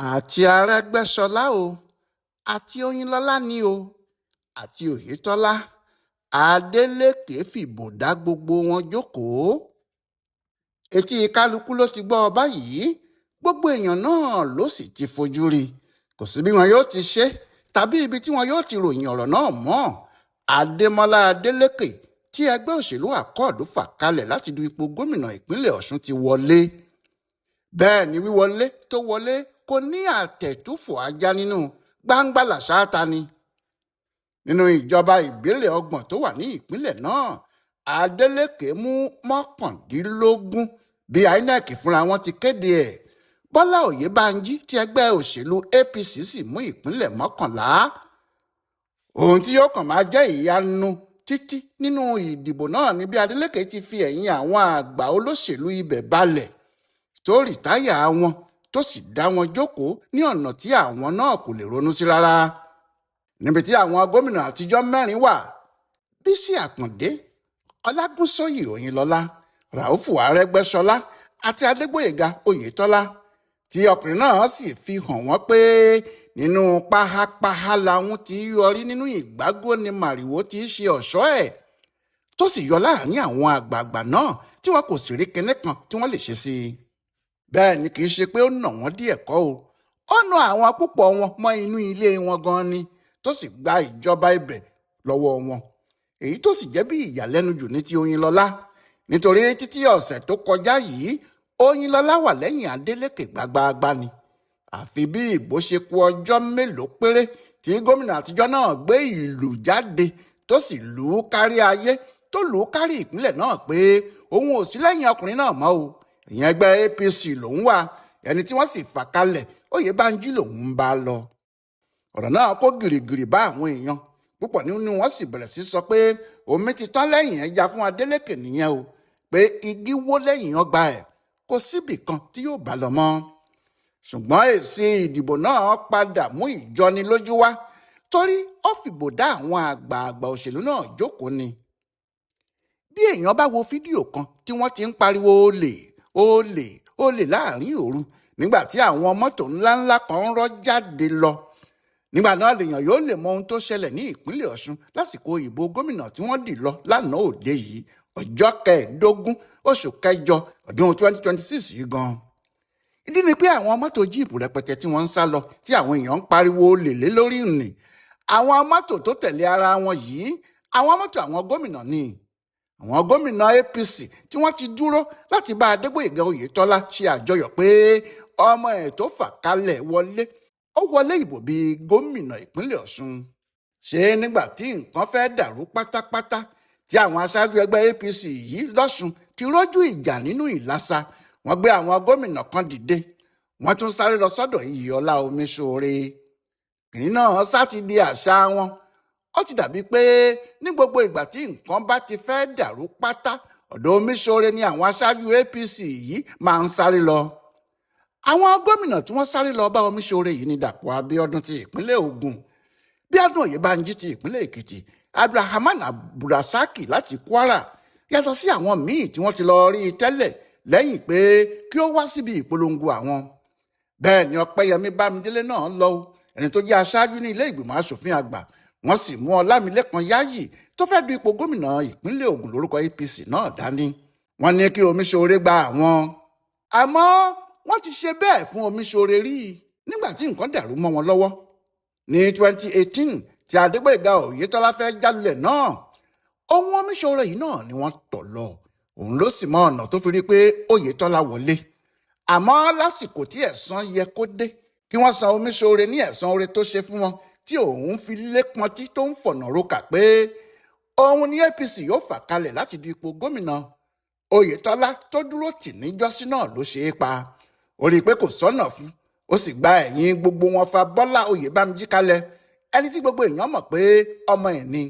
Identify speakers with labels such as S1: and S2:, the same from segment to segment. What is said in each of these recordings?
S1: Àti Arégbèsọlá o, àti Òyìnlọ́lá ni o, àti Oyetola, Adeleke fìbò dá gbogbo wọn jókòó. Etí kálukú ló ti gbọ́ báyìí, gbogbo èèyàn náà ló sì ti fojú rí i. Kò sí bí wọn yóò ti ṣe tàbí ibi tí wọn yóò ti ròyìn ọ̀rọ̀ náà mọ́. Adémọlá Adélèké tí ẹgbẹ́ òṣèlú Accord fà kalẹ̀ láti du ipò gómìnà ìpínlẹ̀ Ọ̀ṣun ti wọlé. Bẹ́ẹ̀ ni wíwọlé tó wọlé kò ní àtẹ̀túfò ajá nínú, gbangba làṣà ta ni. Nínú ìjọba ìbílẹ̀ 30 tó wà ní ìpínlẹ̀ náà, Adeleke mú 19 bí INEC fúnra wọn ti kéde ẹ̀. Bọ́lá Oyèbánjí tí ẹgbẹ́ òṣèlú APC sì mú ìpínlẹ̀ 11. Ohun tí yóò kàn máa jẹ́ ìyanu títí nínú ìdìbò náà ni bí Adeleke ti fi ẹ̀yìn àwọn àgbà olóṣèlú ibẹ̀ balẹ̀ tó rìtáyà wọn tó sì dá wọn jókòó ní ọ̀nà tí àwọn náà kò lè ronú sí rárá. Níbi tí àwọn gómìnà àtijọ́ 4 wà: Bísí Àkàndé, Ọlágúnsóyè Òyìnlọ́lá, Ràúfù Arẹ́gbẹ́ṣọlá àti Adégbóyèga Oyètọ́lá, tí ọkùnrin náà sì fi hàn wọ́n pé nínú páhápáhá làwọn ti yọrí, nínú ìgbágó ni màrìwò ti ṣe ọ̀ṣọ́ ẹ̀, tó sì yọ láàrin àwọn àgbààgbà náà tí wọn kò sì rí kinní kan tí wọ́n lè ṣe sí i. Bẹ́ẹ̀ ni kì í ṣe pé ó nà wọ́n díẹ̀ kọ́ o, ó na àwọn púpọ̀ wọn mọ́ inú ilé wọn gan ni, tó sì gba ìjọba ibẹ̀ lọ́wọ́ wọn. Èyí tó sì jẹ́ bí ìyàlẹ́nu jù ní ti Oyinlọ́lá, nítorí títí ọ̀sẹ̀ tó kọjá yìí Oyinlọ́lá wà lẹ́yìn Adeleke gbagbaagba ni. Àfi bí ìbò ṣe kù ọjọ́ mélòó péré tí gómìnà àtijọ́ náà gbé ìlú jáde tó sì lù ú kárí ayé, tó lù ú kárí ìpínlẹ̀ náà pé òun ò sí lẹ́yìn ọkùnrin náà mọ́ o, ìyẹn ẹgbẹ́ APC lòún wà, ẹni tí wọ́n sì fà kalẹ̀ Oyèbánjí lòún ń bá lọ. Ọ̀rọ̀ náà kó gìrìgìrì bá àwọn èèyàn púpọ̀ nínú wọn sì bẹ̀rẹ̀ sí sọ pé omi ti tán lẹ́yìn ẹja fún Adeleke nìyẹn o, pé igi wó lẹ́yìn ọgbà ẹ̀, kò síbì kan tí yóò bá lọ mọ́. Ṣùgbọ́n èsì ìdìbò náà padà mú ìjọnilójú wá, torí ó fìbò dá àwọn àgbààgbà òṣèlú náà jókòó ni. Bí èèyàn bá wo fídíò kan tí wọ́n ti ń pariwo olè olè olè láàrin òru nígbà tí àwọn mọ́tò ńláńlá kan ń rọ́ jáde lọ, nígbà náà lèèyàn yóò lè mọ ohun tó ṣẹlẹ̀ ní ìpínlẹ̀ Ọ̀ṣun lásìkò ìbò gómìnà tí wọ́n dì lọ lánàá òde yìí, ọjọ́ 15 oṣù kẹjọ ọdún 2026 yìí gan. Ìdí ni pé àwọn mọ́tò jíìpù rẹpẹtẹ tí wọ́n ń sá lọ tí àwọn èèyàn ń pariwo olè lé lórí nì, àwọn mọ́tò tó tẹ̀lé ara wọn yìí, àwọn mọ́tò àwọn gómìnà ni. Àwọn gómìnà APC tí wọ́n ti dúró láti bá Adégbóyèga Oyètọ́lá ṣe àjọyọ̀ pé ọmọ ẹ̀ tó fà kalẹ̀ wọlé, ó wọlé ìbò bíi gómìnà ìpínlẹ̀ Ọ̀ṣun. Ṣé nígbà tí nǹkan fẹ́ dàrú pátápátá tí àwọn aṣáájú ẹgbẹ́ APC yìí lọ́ṣun ti rójú ìjà nínú ìlàsà, wọ́n gbé àwọn gómìnà kan dìde, wọ́n tún sáré lọ sọ́dọ̀ Iyìọlá Omiṣore. Kìnìún náà sá ti di àṣà wọn. Ó ti dàbí pé ní gbogbo ìgbà tí nǹkan bá ti fẹ́ dàrú pátá, ọ̀dọ̀ Omiṣore ni àwọn aṣáájú APC yìí máa ń sáré lọ. Àwọn gómìnà tí wọ́n sáré lọ bá Omiṣore yìí ni Dàpọ̀ Abíọ́dún ti ìpínlẹ̀ Ògùn, Bíọ́dún Oyèbánjí ti ìpínlẹ̀ Èkìtì, Abdulrahman Abdulrasaki láti Kwara, yàtọ̀ sí àwọn míì tí wọ́n ti lọ rí i tẹ́lẹ̀ lẹ́yìn pé kí ó wá síbi ìpolongo àwọn. Bẹ́ẹ̀ ni Ọpẹ́yẹmí Bámidélé náà lọ, ẹni tó jẹ́ aṣáájú ní ilé ìgbìmọ̀ asòfin àgbà. Wọ́n sì mú Ọlámilékan Yáyì tó fẹ́ du ipò gómìnà ìpínlẹ̀ Ògùn lórúkọ APC náà dání. Wọ́n ní kí Omiṣore gba àwọn. Àmọ́ wọ́n ti ṣe bẹ́ẹ̀ fún Omiṣore rí nígbà tí nǹkan dàrú mọ́ wọn lọ́wọ́. Ní 2018 tí Adégbóyèga Oyètọ́lá fẹ́ jálulẹ̀ náà, ohun Omiṣore yìí náà ni wọ́n tọ̀ lọ. Òun ló sì mọ ọ̀nà tó fi rí pé Oyètọ́lá wọlé. Àmọ́ lásìkò tí ẹ̀san yẹ kó dé, kí wọ́n san Omiṣore ní ẹ̀san oore tó ṣe fún wọn, tí òun fi lé pọntí tó ń fọ̀nà roka pé òun ní APC yóò fà kalẹ̀ láti du ipò gómìnà. Oyètọ́lá tó dúró tì níjọ́sí náà ló ṣe é pa. Ó rí i pé kò sọ́nà fún, ó sì gba ẹ̀yìn gbogbo wọn fa Bọ́lá Oyèbámjí kalẹ̀, ẹni tí gbogbo èèyàn mọ̀ pé ọmọ ẹ̀ ni.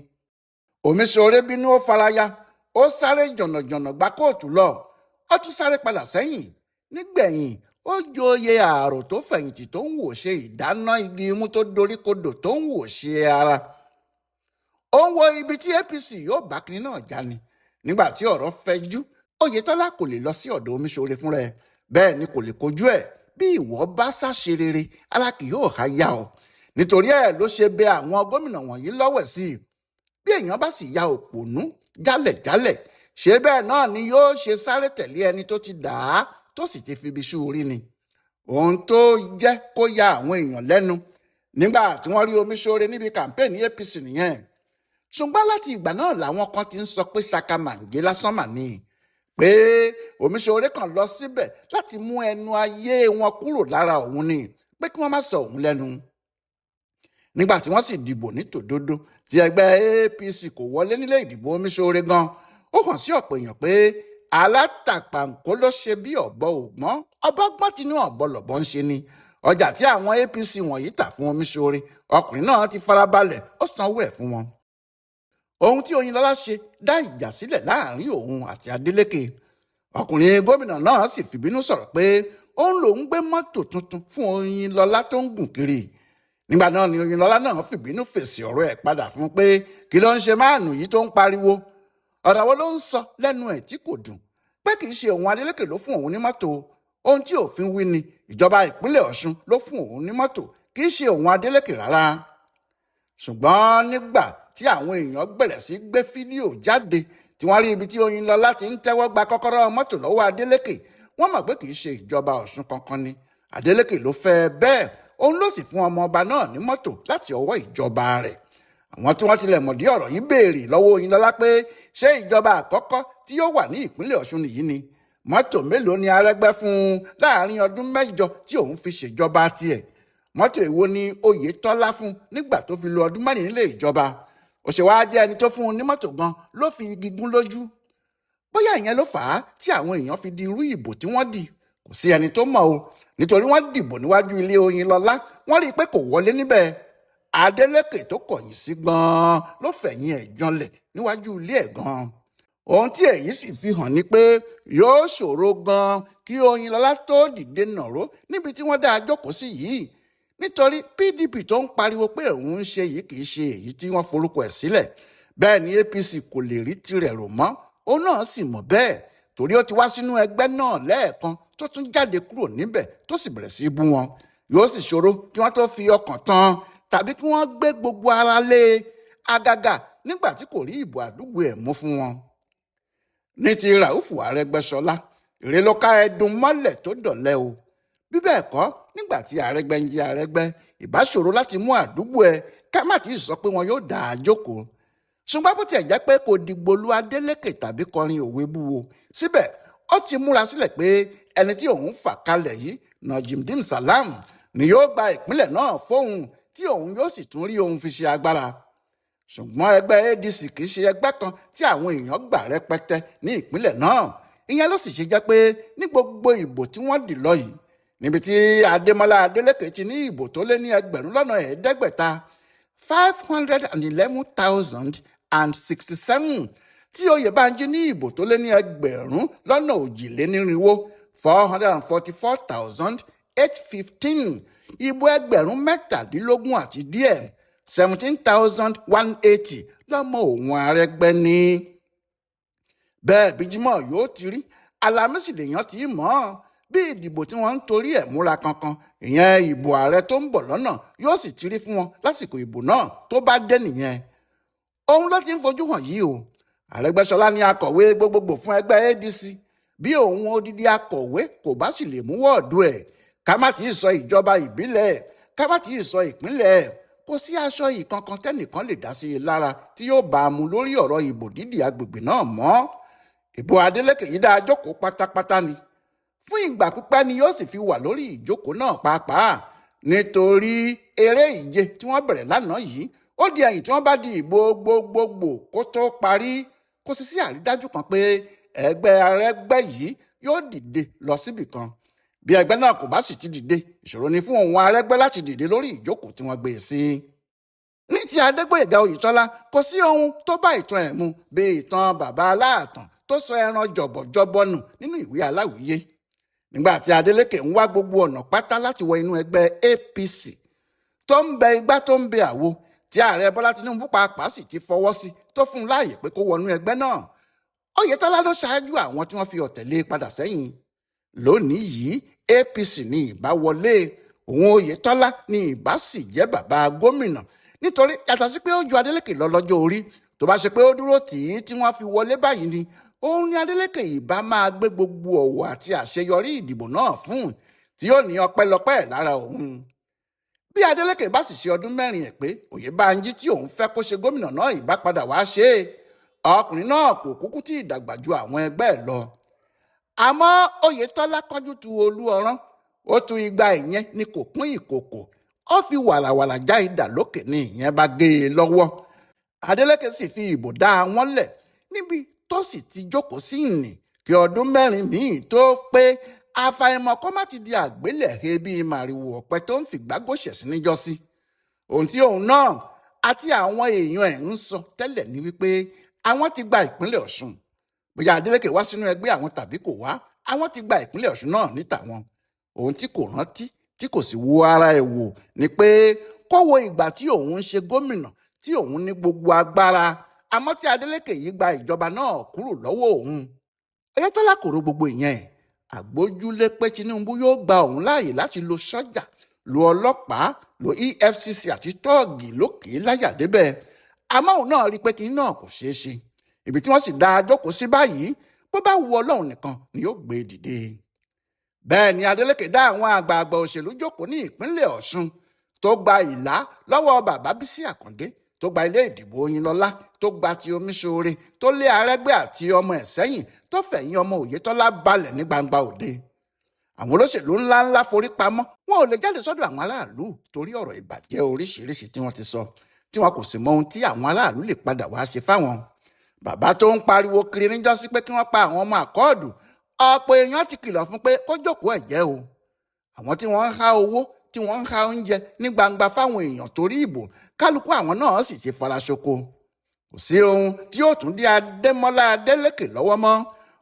S1: Omiṣore bínú ó faraya, ó sáré jọ̀nàjọ̀nà gba kóòtù lọ, ó tún sáré padà sẹ́yìn. Nígbẹ̀yìn ó joyè ààrò tó fẹ̀yìntì tó ń wò ṣe ìdáná igi imú tó doríkodò tó ń wò ṣe ara. Ó ń wo ibi tí APC yóò bá kinní náà já ni. Nígbà tí ọ̀rọ̀ fẹjú, Oyètọ́lá kò lè lọ sí ọ̀dọ̀ Omiṣore fúnra ẹ̀, bẹ́ẹ̀ ni kò lè kojú ẹ̀ Bí ìwọ bá ṣàṣe rere, ara kì yóò há yá ọ. Nítorí ẹ̀ ló ṣe bẹ àwọn gómìnà wọ̀nyí lọ́wẹ̀ sí i. Bí èèyàn bá sì ya òpònú jálẹ̀jálẹ̀, ṣé bẹ́ẹ̀ náà ni yóò ṣe sáré tẹ̀lé ẹni tó ti dà á tó sì ti fi ibi ṣú orí ni. Ohun tó jẹ́ kó ya àwọn èèyàn lẹ́nu nígbà tí wọ́n rí Omiṣore níbi kàmpéènì APC nìyẹn. Ṣùgbọ́n láti ìgbà náà làwọn kan ti ń sọ pé ṣaka màǹgé lásán mà ní, pé Omiṣore kàn lọ síbẹ̀ láti mú ẹnu ayé wọn kúrò lára òun ni, pé kí wọ́n má sọ òun lẹ́nu. Nígbà tí wọ́n sì dìbò ní tòdodo tí ẹgbẹ́ APC kò wọlé nílé ìdìbò Omiṣore gan, ó hàn sí ọ̀pọ̀ èèyàn pé alátàpàǹkó ló ṣe bí ọ̀bọ ògbọ́n, ọba gbọ́n tinú ọ̀bọ lọ̀bọ ń ṣe ni. Ọjà tí àwọn APC wọ̀nyí tà fún Omiṣore, ọkùnrin náà ti farabalẹ̀, ó sanwó ẹ̀ fún wọn. Ohun tí Oyinlọ́lá ṣe dá ìjà sílẹ̀ láàrin òun àti Adeleke. Ọkùnrin gómìnà náà sì fìbínú sọ̀rọ̀ pé òun lòún gbé mọ́tò tuntun fún Oyinlọ́lá tó ń gùn kiri. Nígbà náà ni Oyinlọ́lá náà fìbínú fèsì ọ̀rọ̀ ẹ̀ padà fún pé kí ló ń ṣe máàlù yìí tó ń pariwo? Ọ̀rọ̀ wo ló ń sọ lẹ́nu ẹ̀ tí kò dùn? Pé kì í ṣe òun Adeleke ló fún òun ní mọ́tò. Ohun tí òfin wí ni ìjọba ìpínlẹ̀ Ọ̀ṣun ló fún òun ní mọ́tò, kì í ṣe òun Adeleke rárá. Ṣùgbọ́n nígbà tí àwọn èèyàn bẹ̀rẹ̀ sí gbé fídíò jáde tí wọ́n rí ibi tí Oyinlọ́lá ti ń tẹ́wọ́ gba kọ́kọ́rọ́ mọ́tò lọ́wọ́ Adeleke, wọ́n mọ̀ pé kì í ṣe ìjọba Ọ̀ṣun kankan ni. Adeleke ló fẹ́ bẹ́ẹ̀, òun ló sì fún ọmọ ọba náà ní mọ́tò láti ọwọ́ ìjọba rẹ̀. Àwọn tí wọ́n tilẹ̀ mọ̀dí ọ̀rọ̀ yìí béèrè lọ́wọ́ Oyinlọ́lá pé ṣé ìjọba àkọ́kọ́ tí yóò wà ní ìpínlẹ̀ Ọ̀ṣun nìyí ni? Mọ́tò mélòó ni Arẹ́gbẹ́ fún un láàrin ọdún 8 tí òun fi ṣèjọba tiẹ̀? Mọ́tò èwo ni Oyètọ́lá fún nígbà tó fi lo ọdún 4 nílé ìjọba? Ó ṣe wáá jẹ́ ẹni tó fún un ní mọ́tò gan ló fi igi gún lójú. Bóyá ìyẹn ló fà á tí àwọn èèyàn fi di irú ìbò tí wọ́n dì, kò sí ẹni tó mọ̀ o. Nítorí wọ́n dìbò níwájú ilé Oyinlọ́lá, wọ́n rí i pé kò wọlé níbẹ̀. Adeleke tó kọ̀yìn sí gan-an ló fẹ̀yìn ẹ̀ janlẹ̀ níwájú ilé ẹ̀ gan-an. Ohun tí èyí sì fi hàn ni pé yóò ṣòro gan-an kí Oyinlọ́lá tó dìde nàró níbi tí wọ́n dá a jókòó sí yìí. Nítorí PDP tó ń pariwo pé òun ń ṣe yìí kì í ṣe èyí tí wọ́n forúkọ ẹ̀ sílẹ̀. Bẹ́ẹ̀ ni APC kò lè rí tirẹ̀ rò mọ́, òun náà sì mọ̀ bẹ́ẹ̀, torí ó ti wá sínú ẹgbẹ́ náà lẹ́ẹ̀kan tó tún jáde kúrò níbẹ̀ tó sì bẹ̀rẹ̀ sí í bú wọn. Yóò sì ṣòro kí wọ́n tó fi ọkàn tán tàbí kí wọ́n gbé gbogbo ara lé e àgàgà nígbà tí kò rí ìbò àdúgbò ẹ̀ mú fún wọn. Ní ti Ràúfù Arẹ́gbẹ́ṣọlá, èrè ló ká ẹdun mọ́lẹ̀ tó dọ̀lẹ́ o. Bí bẹ́ẹ̀ kọ́, nígbà tí Arẹ́gbẹ́ ń jẹ́ Arẹ́gbẹ́, ìbá ṣòro láti mú àdúgbò ẹ ká má ti sọ pé wọn yóò dà á jókòó. Ṣùgbọ́n bó tiẹ̀ jẹ́ pé kò dìgbò lu Adeleke tàbí kọrin òwe bú o, síbẹ̀ ó ti múra sílẹ̀ pé ẹni tí òun fà kalẹ̀ yìí, Najimdeen Salam, ni yóò gba ìpínlẹ̀ náà fóun tí òun yóò sì tún rí òun fi ṣe agbára. Ṣùgbọ́n ẹgbẹ́ ADC kì í ṣe ẹgbẹ́ kan tí àwọn èèyàn gbà rẹpẹtẹ ní ìpínlẹ̀ náà. Ìyẹn ló sì ṣe jẹ́ pé ní gbogbo ìbò tí wọ́n dì lọ yìí, níbi tí Adémọ́lá Adeleke ti ní ìbò tó lé ní 511,067, tí Oyèbánjí ní ìbò tó lé ní 4,424,815, ìbò 17,000 àti díẹ̀, 17,180 lọ́mọ òun Arẹ́gbẹ́ ní. Bẹ́ẹ̀ bí Jímọ̀ yóò ti rí, Àlàmísì lèèyàn ti mọ̀ ọ́n. Bí ìdìbò tí wọ́n ń torí ẹ̀ múra kankan, ìyẹn ìbò ààrẹ tó ń bọ̀ lọ́nà, yóò sì ti rí fún wọn lásìkò ìbò náà tó bá dé nìyẹn. Òun ló ti ń fojú hàn yìí o. Arẹ́gbẹ́ṣọlá ní akọ̀wé gbogbogbò fún ẹgbẹ́ ADC. Bí òun odidi akọ̀wé kò bá sì lè mú wọ́ọ̀dù ẹ̀, ká má ti sọ ìjọba ìbílẹ̀, ká má ti sọ ìpínlẹ̀ ẹ̀, kò sí aṣọ ìkankan tẹ́nìkan lè dá sí i lára tí yóò bá a mu lórí ọ̀rọ̀ ìbò dídì agbègbè náà mọ́. Ìbò Adeleke yìí dáa jókòó pátápátá ni. Fún ìgbà pípẹ́ ni yóò sì fi wà lórí ìjókòó náà pàápàá, nítorí eré ìje tí wọ́n bẹ̀rẹ̀ lánàá yìí ó di ẹ̀yìn tí wọ́n bá di ìbò gbogbogbò kó tó parí. Kò sì sí àrídájú kan pé ẹgbẹ́ Arẹ́gbẹ́ yìí yóò dìde lọ síbì kan. Bí ẹgbẹ́ náà kò bá sì ti dìde, ìṣòro ni fún òun Arẹ́gbẹ́ láti dìde lórí ìjókòó tí wọ́n gbé e sí. Ní ti Adégbóyèga Oyètọ́lá, kò sí ohun tó bá ìtàn ẹ̀ mu bí ìtàn bàbá aláàtàn tó sọ ẹran jọ̀bọ̀jọ̀bọ̀ nù nínú ìwé aláwìyé. Nígbà tí Adeleke ń wá gbogbo ọ̀nà pátá láti wọ inú ẹgbẹ́ APC tó ń bẹ igbá tó ń bẹ àwo, tí ààrẹ Bọ́lá Tinubu pàápàá sì ti fọwọ́ sí tó fún un láàyè pé kó wọnú ẹgbẹ́ náà, Oyètọ́lá ló ṣáájú àwọn tí wọ́n fi ọ̀tẹ̀ lé padà sẹ́yìn. Lónìí yìí, APC ní ìbá wọlé, òun Oyètọ́lá ní ìbá sì jẹ́ bàbá gómìnà, nítorí yàtọ̀ sí pé ó ju Adeleke lọ lọ́jọ́ orí, tó bá ṣe pé ó dúró tì í tí wọ́n fi wọlé báyìí ni òun ni Adeleke ìbá máa gbé gbogbo ọ̀wọ̀ àti àṣeyọrí ìdìbò náà fún, tí yóò ní ọpẹ́lọpẹ́ lára òun. Bí Adeleke bá sì ṣe ọdún 4 ẹ̀ pé Oyèbánjí tí òun fẹ́ kó ṣe gómìnà náà ìbá padà wá ṣe é, ọkùnrin náà kò kúkú tí ì dàgbà ju àwọn ẹgbẹ́ ẹ̀ lọ. Àmọ́ Oyètọ́lá kánjú tu olú ọ̀rán, ó tu igba ìyẹn ní kò kún ìkòkò, ó fi wàràwàrà já idà lókè ní ìyẹn bá gé e lọ́wọ́. Adeleke sì fi ìbò dá wọn lẹ̀ níbi tó sì ti jókòó sí ìnì kí ọdún 4 míì tó pé. Àfàìmọ̀ kó má ti di àgbélẹ̀he bíi màrìwò ọ̀pẹ tó ń fìgbágòṣẹ̀ sí níjọ́sí. Ohun tí òun náà àti àwọn èèyàn ẹ̀ ń sọ tẹ́lẹ̀ ni wípé àwọn ti gba ìpínlẹ̀ Ọ̀ṣun. Bóyá Adeleke wá sínú ẹgbẹ́ àwọn tàbí kò wá, àwọn ti gba ìpínlẹ̀ Ọ̀ṣun náà ní tàwọn. Ohun tí kò rántí tí kò sì wo ara ẹ̀ wò ni pé kó wo ìgbà tí òun ń ṣe gómìnà tí òun ní gbogbo agbára, àmọ́ tí Adeleke yìí gba ìjọba náà kúrò lọ́wọ́ òun. Oyètọ́lá kò ro gbogbo ìyẹn. Àgbójúlé pé Tinubu yóò gba òun láàyè láti lo sọ́jà, lo ọlọ́pàá, lo EFCC àti tọ́ọ̀gì lókè láyà débẹ̀. Àmọ́ òun náà rí i pé kinní náà kò ṣeé ṣe. Ibi tí wọ́n sì dá a jókòó sí báyìí, bó bá wu Ọlọ́run nìkan ni yóò gbé e dìde. Bẹ́ẹ̀ ni Adeleke dá àwọn àgbààgbà òṣèlú jókòó ní ìpínlẹ̀ Ọ̀ṣun, tó gba ìlá lọ́wọ́ bàbá Bísí Àkàndé, tó gba ilé ìdìbò Oyinlọ́lá, tó gba ti Omiṣore, tó lé Arẹ́gbẹ́ àti ọmọ ẹ̀ sẹ́yìn, tó fẹ̀yìn ọmọ Oyètọ́lá balẹ̀ ní gbangba òde. Àwọn olóṣèlú ńláńlá forí pamọ́, wọn ò lè jáde sọ́dọ̀ àwọn aráàlú torí ọ̀rọ̀ ìbàjẹ́ oríṣiríṣi tí wọ́n ti sọ, tí wọn kò sì mọ ohun tí àwọn aráàlú lè padà wá ṣe fáwọn. Bàbá tó ń pariwo kiri níjọ́sí pé kí wọ́n pa àwọn ọmọ àkọọ́dù, ọ̀pọ̀ èèyàn ti kìlọ̀ fún pé kó jókòó ẹ̀ jẹ́ o. Àwọn tí wọ́n ń há owó, tí wọ́n ń há oúnjẹ ní gbangba fáwọn èèyàn torí ìbò, kálukú àwọn náà sì ṣe faraṣoko. Kò sí ohun tí yóò tún dí Adémọ́lá Adélékè lọ́wọ́ mọ́.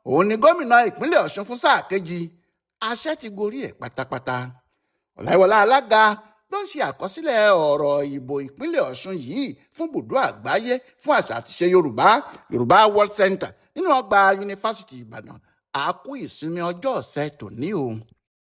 S1: Òun ni gómìnà ìpínlẹ̀ Ọ̀ṣun fún sáà kejì. Àṣẹ ti gorí ẹ̀ pátápátá. Ọláyíwọlá Alága ló ń ṣe àkọsílẹ̀ ọ̀rọ̀ ìbò ìpínlẹ̀ Ọ̀ṣun yìí fún bùdó àgbáyé fún àṣà àtiṣe Yorùbá, Yorùbá World Center nínú ọgbà Yunifásítì Ìbàdàn. A kú ìsinmi ọjọ́ ọ̀sẹ̀ tòní o.